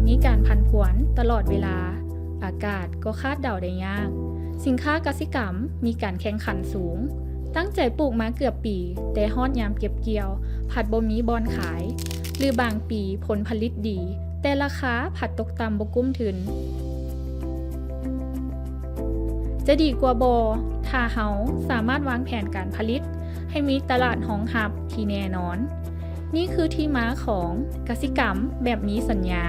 ມີການຜັນຜວນຕະຫຼອດເວລາ, ອາກາດກໍຄາດເດົາໄດ້ຍາກ. ສິນຄ້າກະສິກຳມີການແຂ່ງຂັນສູງ, ຕັ້ງໃຈປູກມາເກືອບປີ, ແຕ່ຮອດຍາມເກັບກ່ຽວ ພັດບໍ່ມີບ່ອນຂາຍ, ຫຼືບາງປີຜົນຜະລິດດີ, ແຕ່ລາຄາພັດຕົກຕ່ຳບໍ່ກຸ້ມທຶນ. ຈະດີກວ່າບໍ່ ຖ້າເຮົາສາມາດວາງແຜນການຜະລິດໃຫ້ມີຕະຫຼາດຮອງຮັບທີ່ແນ່ນອນ? ນີ້ຄືທີ່ມາຂອງກະສິກຳແບບມີສັນຍາ.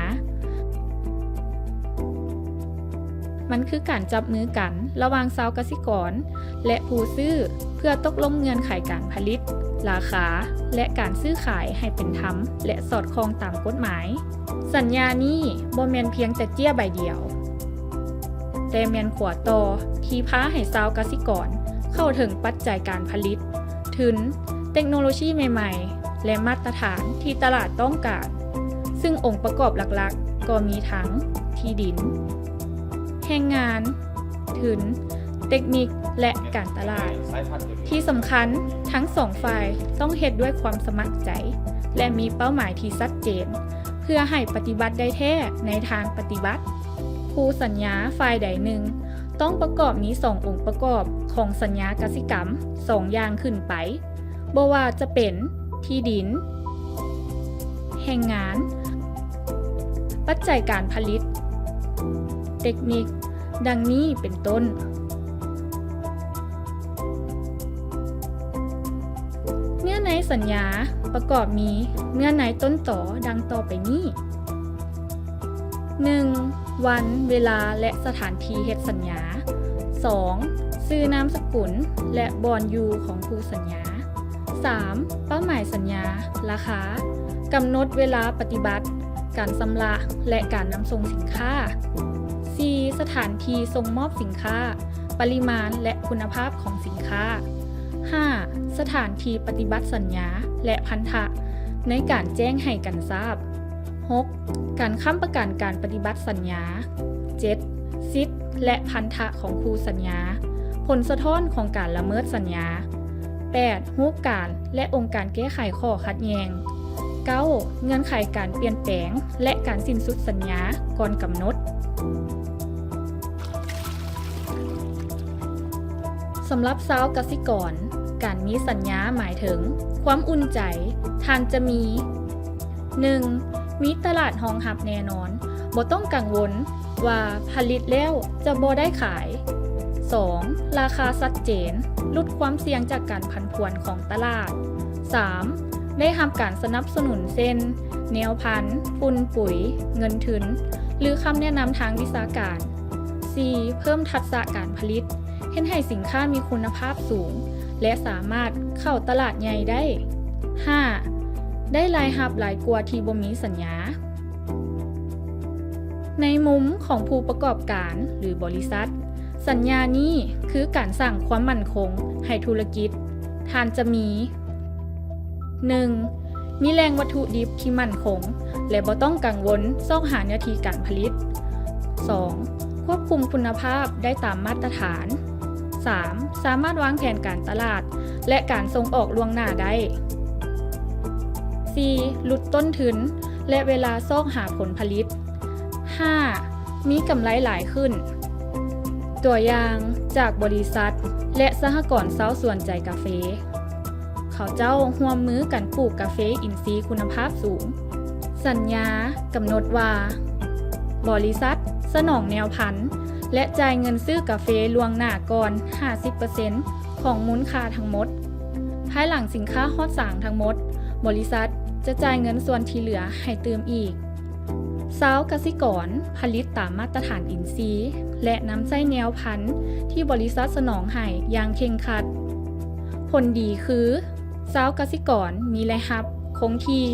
ມັນຄືການຈັບມືກັນລະຫວ່າງຊາວກະສິກອນ ແລະ ຜູ້ຊື້ ເພື່ອຕົກລົງເງື່ອນໄຂການຜະລິດ, ລາຄາ ແລະ ການຊື້ຂາຍໃຫ້ເປັນທຳ ແລະ ສອດຄ່ອງຕາມກົດໝາຍ. ສັນຍານີ້ບໍ່ແມ່ນພຽງແຕ່ເຈ້ຍໃບດຽວ, ແຕ່ແມ່ນຂົວຕໍ່ທີ່ພາໃຫ້ຊາວກະສິກອນເຂົ້າເຖິງປັດໄຈການຜະລິດ, ທຶນ, ເຕັກໂນໂລຊີໃໝ່ໆ ແລະ ມາດຕະຖານທີ່ຕະຫຼາດຕ້ອງການ, ຊຶ່ງອົງປະກອບຫຼັກໆກໍມີທັງທີ່ດິນ, ແຮງງານ, ທຶນ, ເຕັກນິກ ແລະ ການຕະຫຼາດ. ທີ່ສຳຄັນ, ທັງສອງຝ່າຍຕ້ອງເຮັດດ້ວຍຄວາມສະໝັກໃຈ ແລະ ມີເປົ້າໝາຍທີ່ຊັດເຈນ ເພື່ອໃຫ້ປະຕິບັດໄດ້ແທ້ໃນທາງປະຕິບັດ. ຄູ່ສັນຍາຝ່າຍໃດໜຶ່ງຕ້ອງປະກອບມີສອງອົງປະກອບຂອງສັນຍາກະສິກຳສອງຢ່າງຂຶ້ນໄປ, ບໍ່ວ່າຈະເປັນທີ່ດິນ, ແຮງງານ, ປັດໄຈການຜະລິດ, ເຕັກນິກ, ດັ່ງນີ້ເປັນຕົ້ນ. ເນື້ອໃນສັນຍາປະກອບມີເນື້ອໃນຕົ້ນຕໍດັ່ງຕໍ່ໄປນີ້. ໜຶ່ງ, ວັນ, ເວລາ ແລະ ສະຖານທີ່ເຮັດສັນຍາ. ສອງ, ຊື່ນາມສະກຸນ ແລະ ບ່ອນຢູ່ຂອງຄູ່ສັນຍາ. ສາມ, ເປົ້າໝາຍສັນຍາ, ລາຄາ, ກຳນົດເວລາປະຕິບັດ, ການຊຳລະ ແລະ ການນຳສົ່ງສິນຄ້າ. ສີ່, ສະຖານທີ່ສົ່ງມອບສິນຄ້າ, ປະລິມານ ແລະ ຄຸນນະພາບຂອງສິນຄ້າ. ຫ້າ, ສະຖານທີ່ປະຕິບັດສັນຍາ ແລະ ພັນທະໃນການແຈ້ງໃຫ້ກັນຊາບ. ຫົກ, ການຄ້ຳປະກັນການປະຕິບັດສັນຍາ. ເຈັດ, ສິດ ແລະ ພັນທະຂອງຄູ່ສັນຍາ, ຜົນສະທ້ອນຂອງການລະເມີດສັນຍາ. ແປດ, ຮູບການ ແລະ ອົງການແກ້ໄຂຂໍ້ຂັດແຍ່ງ. ເກົ້າ, ເງື່ອນໄຂການປ່ຽນແປງ ແລະ ການສິ້ນສຸດສັນຍາກ່ອນກຳນົດ. ສຳລັບຊາວກະສິກອນ, ການມີສັນຍາໝາຍເຖິງຄວາມອຸ່ນໃຈ. ທ່ານຈະມີ ໜຶ່ງ, ມີຕະຫຼາດຮອງຮັບແນ່ນອນ, ບໍ່ຕ້ອງກັງວົນວ່າຜະລິດແລ້ວຈະບໍ່ໄດ້ຂາຍ. ສອງ, ລາຄາຊັດເຈນ, ຫຼຸດຄວາມສ່ຽງຈາກການຜັນຜວນຂອງຕະຫຼາດ. ສາມ, ໄດ້ຮັບການສະໜັບສະໜູນເຊັ່ນ ແນວພັນ, ຝຸ່ນປຸ໋ຍ, ເງິນທຶນ ຫຼື ຄຳແນະນຳທາງວິຊາການ. ສີ່, ເພີ່ມທັກສະການຜະລິດ, ເຮັດໃຫ້ສິນຄ້າມີຄຸນນະພາບສູງ ແລະ ສາມາດເຂົ້າຕະຫຼາດໃຫຍ່ໄດ້. ຫ້າ, ໄດ້ລາຍຮັບຫຼາຍກວ່າທີ່ບໍ່ມີສັນຍາ. ໃນມຸມຂອງຜູ້ປະກອບການ ຫຼື ບໍລິສັດ, ສັນຍານີ້ຄືການສ້າງຄວາມໝັ້ນຄົງໃຫ້ທຸລະກິດ. ທ່ານຈະມີ ໜຶ່ງ, ມີແຫຼ່ງວັດຖຸດິບທີ່ໝັ້ນຄົງ ແລະ ບໍ່ຕ້ອງກັງວົນຊອກຫາເນື້ອທີ່ການຜະລິດ. ສອງ, ຄວບຄຸມຄຸນນະພາບໄດ້ຕາມມາດຕະຖານ. ສາມ, ສາມາດວາງແຜນການຕະຫຼາດ ແລະ ການສົ່ງອອກລ່ວງໜ້າໄດ້. ສີ່, ຫຼຸດຕົ້ນທຶນ ແລະ ເວລາຊອກຫາຜົນຜະລິດ. ຫ້າ, ມີກຳໄລຫຼາຍຂຶ້ນ. ຕົວຢ່າງຈາກບໍລິສັດ ແລະ ສະຫະກອນຊາວສວນໃຈກາເຟ. ເຂົາເຈົ້າຮ່ວມມືກັນປູກກາເຟອິນຊີຄຸນນະພາບສູງ. ສັນຍາກຳນົດວ່າ ບໍລິສັດສະໜອງແນວພັນ ແລະ ຈ່າຍເງິນຊື້ກາເຟລ່ວງໜ້າກ່ອນຫ້າສິບເປີເຊັນຂອງມູນຄ່າທັງໝົດ. ພາຍຫຼັງສິນຄ້າຮອດສາງທັງໝົດ, ບໍລິສັດຈະຈ່າຍເງິນສ່ວນທີ່ເຫຼືອໃຫ້ຕື່ມອີກ. ຊາວກະສິກອນຜະລິດຕາມມາດຕະຖານອິນຊີ ແລະ ນຳໃຊ້ແນວພັນທີ່ບໍລິສັດສະໜອງໃຫ້ຢ່າງເຄັ່ງຄັດ. ຜົນດີຄື ຊາວກະສິກອນມີລາຍຮັບຄົງທີ່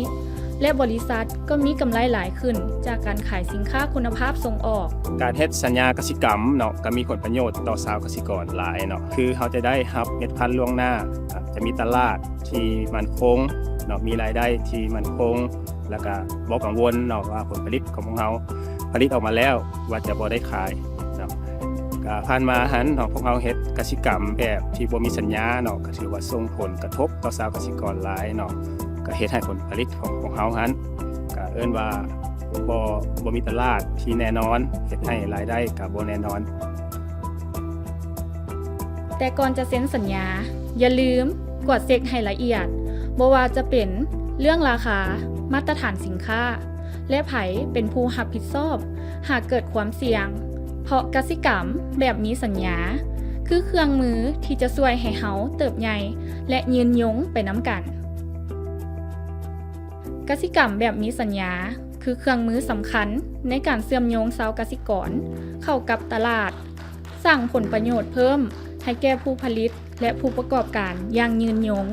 ແລະ ບໍລິສັດກໍມີກຳໄລຫຼາຍຂຶ້ນຈາກການຂາຍສິນຄ້າຄຸນນະພາບສົ່ງອອກ. ການເຮັດສັນຍາກະສິກຳເນາະ ກໍມີຜົນປະໂຫຍດຕໍ່ຊາວກະສິກອນຫຼາຍເນາະ ຄືເຮົາຈະໄດ້ຮັບເມັດພັນລ່ວງໜ້າ, ຈະມີຕະຫຼາດທີ່ໝັ້ນຄົງເນາະ, ມີລາຍໄດ້ທີ່ໝັ້ນຄົງ ແລ້ວກະບໍ່ກັງວົນເນາະວ່າຜົນຜະລິດຂອງພວກເຮົາຜະລິດອອກມາແລ້ວວ່າຈະບໍ່ໄດ້ຂາຍເນາະ. ກະຜ່ານມາຫັ້ນເນາະ ພວກເຮົາເຮັດກະສິກຳແບບທີ່ບໍ່ມີສັນຍາເນາະ ກະຖືວ່າສົ່ງຜົນກະທົບຕໍ່ຊາວກະສິກອນຫຼາຍເນາະ, ກະເຮັດໃຫ້ຜົນຜະລິດຂອງພວກເຮົາຫັ້ນ ກໍເອີ້ນວ່າບໍ່ ບໍ່ມີຕະຫຼາດທີ່ແນ່ນອນ ເຮັດໃຫ້ລາຍໄດ້ກໍບໍ່ແນ່ນອນ. ແຕ່ກ່ອນຈະເຊັນສັນຍາ, ຢ່າລືມກວດເຊັກໃຫ້ລະອຽດ, ບໍ່ວ່າຈະເປັນເລື່ອງລາຄາ, ມາດຕະຖານສິນຄ້າ ແລະ ໃຜເປັນຜູ້ຮັບຜິດຊອບຫາກເກີດຄວາມສ່ຽງ, ເພາະກະສິກຳແບບມີສັນຍາ ຄືເຄື່ອງມືທີ່ຈະຊ່ວຍໃຫ້ເຮົາເຕີບໃຫຍ່ ແລະ ຍືນຍົງໄປນຳກັນ. ກະສິກຳແບບມີສັນຍາ ຄືເຄື່ອງມືສຳຄັນໃນການເຊື່ອມໂຍງຊາວກະສິກອນເຂົ້າກັບຕະຫຼາດ, ສ້າງຜົນປະໂຫຍດເພີ່ມໃຫ້ແກ່ຜູ້ຜະລິດ ແລະ ຜູ້ປະກອບການຢ່າງຍືນຍົງ.